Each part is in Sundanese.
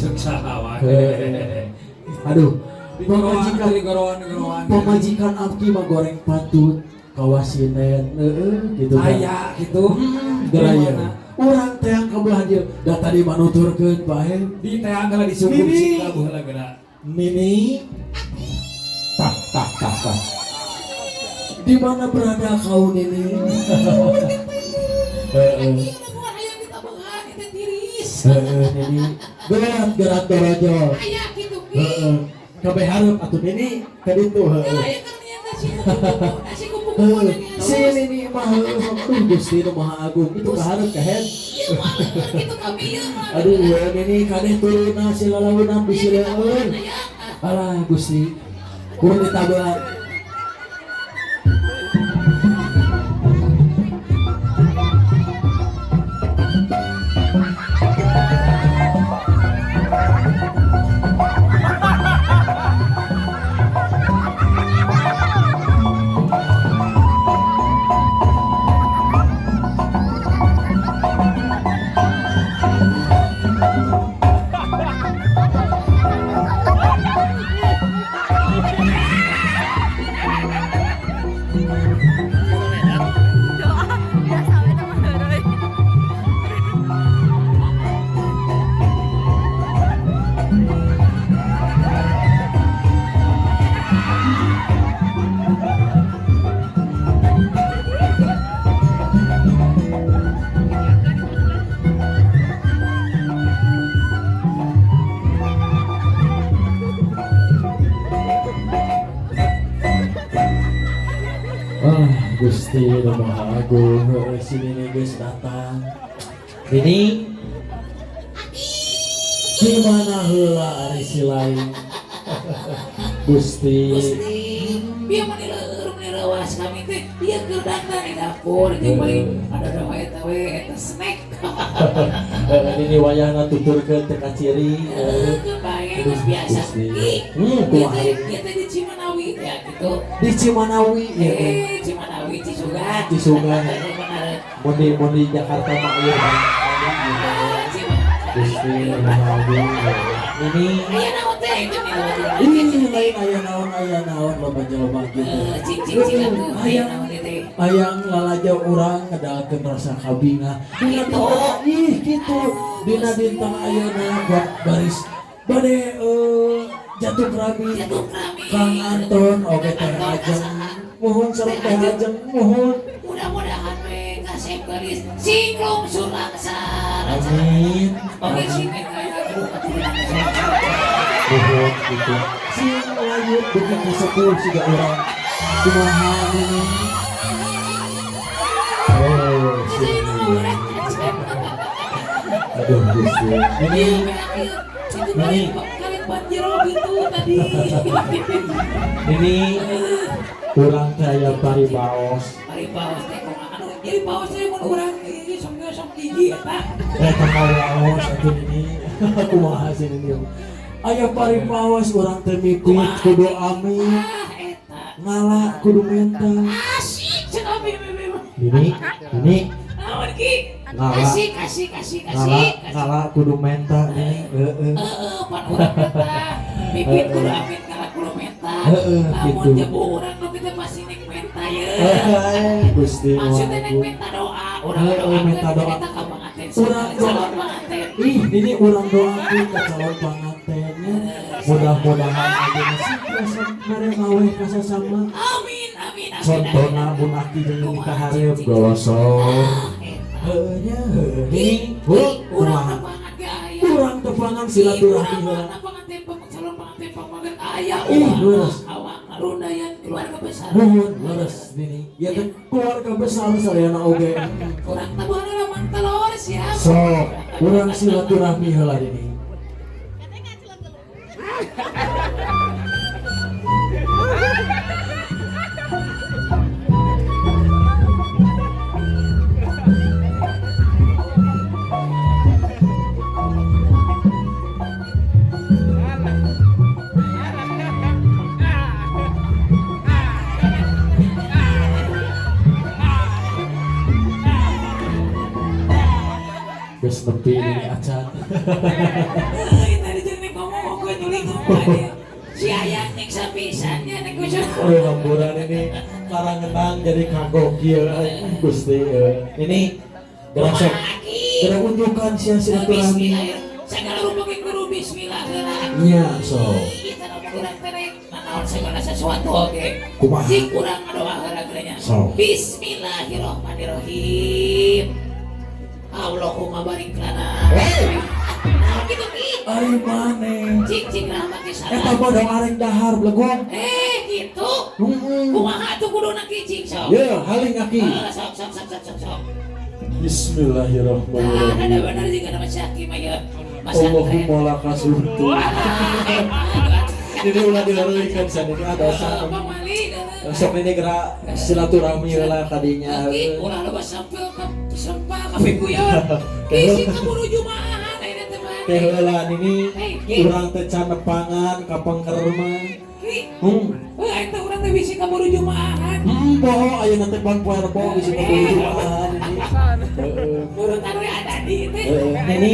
Cek saha wae. Aduh, Pamajikan pamajikan gorowan gorowan. Pamajikan Aki mah goreng patut kawasinen heeh gitu kan. Aya gitu. Geraya. Di mana? Urang teh yang kebelah dieu da tadi mah nuturkeun bae. Di teang heula disuguh Nini. sing labuh heula geura. Nini, tah tah tah tah. Di mana berada kau, Nini? Heeh. Hayang ditabehan itu tiris. Heeh, Nini. Gerat gerat dorojo. Aya kitu ki. Heeh. Kabeh hareup atuh Nini ka ditu heeh. Aya keur nasi kupu-kupu, nasi kupu-kupu. Heeh. Si Nini mah heueuh, aduh Gusti nu Maha Agung itu ka hareup kahen. Iya mah kitu kami ieu mah. Aduh Nini kadeh turunna si lalaunan bisi leueun. Alah Gusti, kurang ditabehan. Doa biasa we teh mah heureuy. Ah, Gusti nu Maha Agung, heueuh si Nini geus datang. Nini, di mana heula ari si lain? Gusti. Gusti, bieu mah dileur meni reuas kami teh. Ieu keur dandan di dapur jeung paling ada doa eta we eta snack. Heeh, Nini wayahna tuturkeun teu kaciri. Heueuh. Heueuh bae geus biasa. Gusti. Ki, Hmm, ieu kumaha? teh ieu teh di Cimanawi ya gitu. Di Cimanawi ya. Eh, Cimanawi Cisugan. Cisugan. Bener. Mun di Jakarta mah ieu. Gusti nu Maha Agung. Nini, Aya naon teh itu nih. ini lain aya naon loba jelema gitu. Eh, cing cing cing atuh aya naon ieu teh. Hayang lalajo urang ngedalkeun rasa kabingah dina Gitu. dinten ih kitu dina dinten ayeuna buat baris bade jatuh rami. Jatuh rami. Kang Anton oge Teh Ajeng muhun sareng Teh Ajeng muhun. Mudah-mudahan we kasep garis sing lungsur langsar. Amin. Oke sing Amin. aya aduh atuh. Muhun gitu sing layut dugi ka sepuh siga urang kumaha ini. Oh sing aduh Gusti ini. Itu Nini. kalian banjir gitu tadi. Ini urang teh aya paribaos. Mari paus teh kumaha anu jadi paus teh mun urang ieu sok sok gigi eta. Eta waos atuh ini kumaha sih ini aya paribaos urang teh mipit kudu amin. Ah eta. Ngala kudu menta. Asik cenah bi bi bi. Ini Naon ki? Ngala. Asik asik asik ngala asik. ngala kudu menta ini heeh. Heeh, pan urang menta. Mipit kudu amin ngala kudu menta. Heeh, Lamun gitu. jebu urang nu kita pasti nek menta ye. Eh, Gusti Maksudnya nek Agung. menta doa, urang Heeh, doakeun menta doa. eta ka panganten. Urang doa. Calon panganten. Ih, ini urang doakeun ka calon pangantennya mudah-mudahan aja sing biasa mere maweh ka sasama. Amin amin amin. Contona mun aki jeung nikah hareup golosor. Ah, eta. Heueuh nya heueuh. Ini heuh Urang kumaha? tepangan ge aya. Urang tepangan silaturahmi Urang heula. tepangan teh calon panganten pamangan aya. Ih, leres. Awak ngarundayan keluarga besar. Nuhun leres Nini. Ya teh keluarga besar sadayana oge. Urang tabuhan urang telur siap. Sok, urang silaturahmi heula Nini. Geus nepi Nini acan. Euy, Si ayang nyiksa pisan nya nek kusur. Oh, hamburan ini karangenang jadi kagok ieu Gusti. Ini gerak sok. Gerak unjukan sia silaturahmi. Segala rupa ge kudu bismillah heula. Nya so. Kita nu urang teh nanaon segala sesuatu oge. Kumaha? Cik urang ngadoa heula geura nya. So. Bismillahirrahmanirrahim. Allahumma barik lana. Hey. Nah, gitu ki. Ari maneh. Cik cik rahmat ke sana. Eta mah dong areng dahar belegong. Eh gitu. Heeh. Kumaha atuh kuduna ki cik sok. Ye, haling aki. Ah, sok sok sok sok sok sok. Ah, Bismillahirrahmanirrahim. ada benar juga nama Syaki mah ya. Mas Andre. Allahumma laka sumtu. Jadi ulah dileureuykeun sanini ah dosa. Pamali. Sok ini gerak silaturahmi heula kadinya. Aki ulah loba sampel ka sempal ka pikuyon. Bisi kaburu jumaahan ayeuna teh mah. Teh heula nini Hei, urang teh can nepangan ka pengker mah. Ki. Hmm. Heuh eta urang teh bisi kaburu jumaahan. Poho ayeuna teh pan poe rebo bisi kaburu jumaahan ini. Heeh. Urutan we ada di teh. Heeh, nini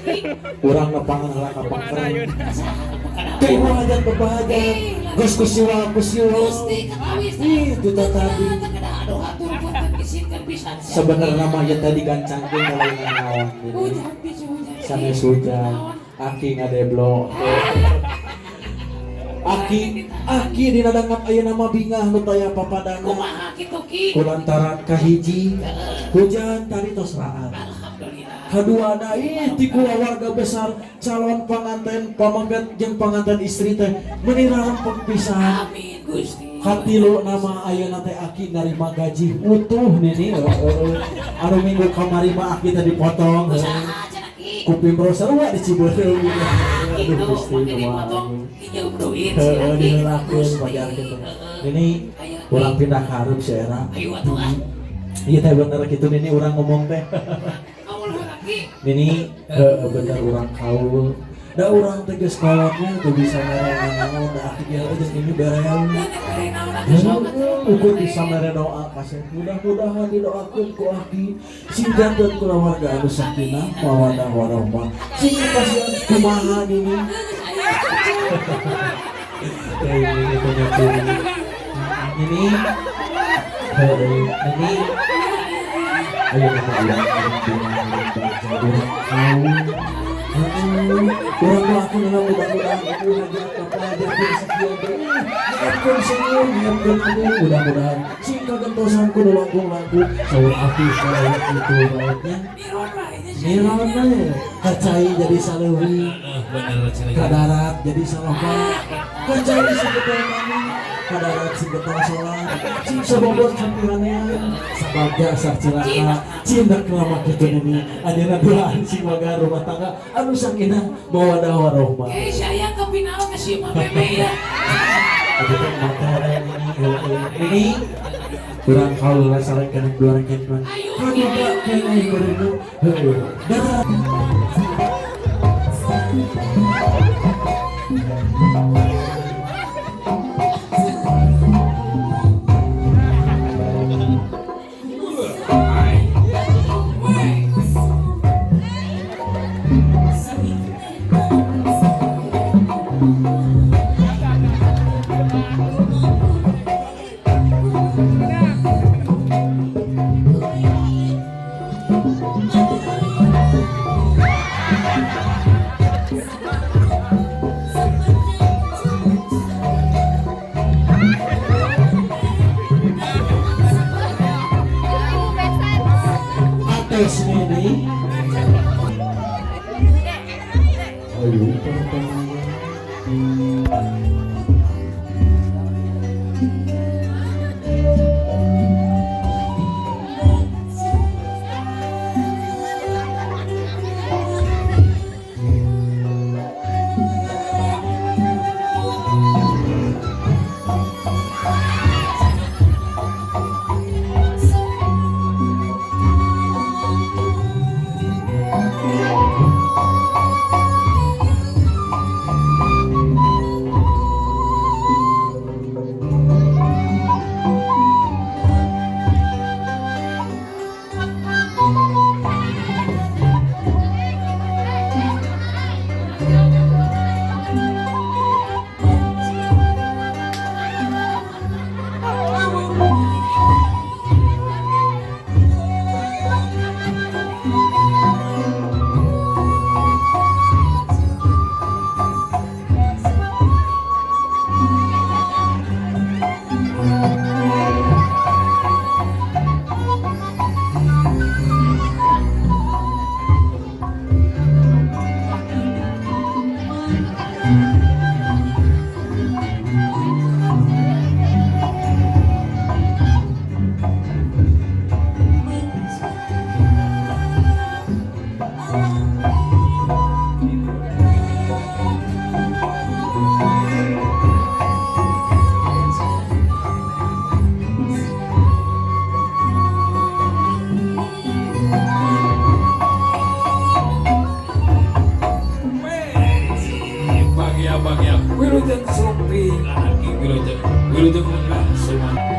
Ki. urang nepangan heula ka pengker. Saha Teh hajat bebahajat. Geus kusiwa kusiwa. Gusti katawis. Ih, itu teh tadi. Aduh hatur punten isinkeun pisan. Sebenarnya mah ya tadi gancangkeun mulai naon ini. Hujan bisa hujan. Sanes hujan, aki ngadeblok. Aki, aki dina danggap ayeuna mah bingah nu taya papadana. Kumaha kitu ki? Kulantaran kahiji hujan tadi tos raat. Alhamdulillah. Kaduana ih ti kulawarga besar calon panganten pameget jeung panganten istri teh meuni rarempeg pisan. Amin Gusti. Katilu nama ayeuna teh aki narima gaji utuh nini heeh. Anu minggu kamari mah aki teh dipotong. Heeh. Usaha cenah ki. Ku Pimbro sarua di Cibeureuy. Aduh Gitu, Gusti make kumaha. dipotong hijau duit Heeh cenah ki. diheulakeun Gusti. pajar kitu. Heeh. Ini Ayo, Ki. urang pindah ka hareup si era. Ayo atuh ah. Iya teh bener kitu nini urang ngomong teh. Kaul heula ki. Nini heeh bener urang kaul. Da urang teh geus kolotnya teu bisa mere naon da aki ge geus ini bereong. Da nek mere naon atuh sok atuh. Ukur bisa mere doa kasih mudah-mudahan didoakeun ku aki sing janten kulawarga anu sakinah mawaddah warahmah. Sing kasihan kumaha nini. Geus aya. Teh ini punya ciri. Nini heeh nini ayo nama urang urang baca urang kaul. Urang doakeun heula mudah-mudahan aku hajat kapajat sekian teh. Nyiapkeun senyum, nyiapkeun anu mudah-mudahan sing kagentosan ku nu langkung-langkung saur aki salawat itu baiknya. Miron wae nya. Miron we kacai jadi saleuwi, Bener cenah. kadarat jadi saloka, kacai sabetul mani, kadarat sing getol sholat, sing sabobot sampihanean, sabagja sarcilaka, cindak lama kitu nini, anjeunna duaan sing waga rumah tangga anu sakinah mawadah warahmah. Eh saya ke final ke si Mama Bebe ya. Itu teh mata ini kurang kaul lah sareng kana dua rengken mah. Ayo, Kaduga ayo, keneh ayo. beureum. Heueuh. Dadah. Ates nini. Ayo Thank Weh, bagia bagia. Wilujeng sumping anaki wilujeng wilujeng enggak semua.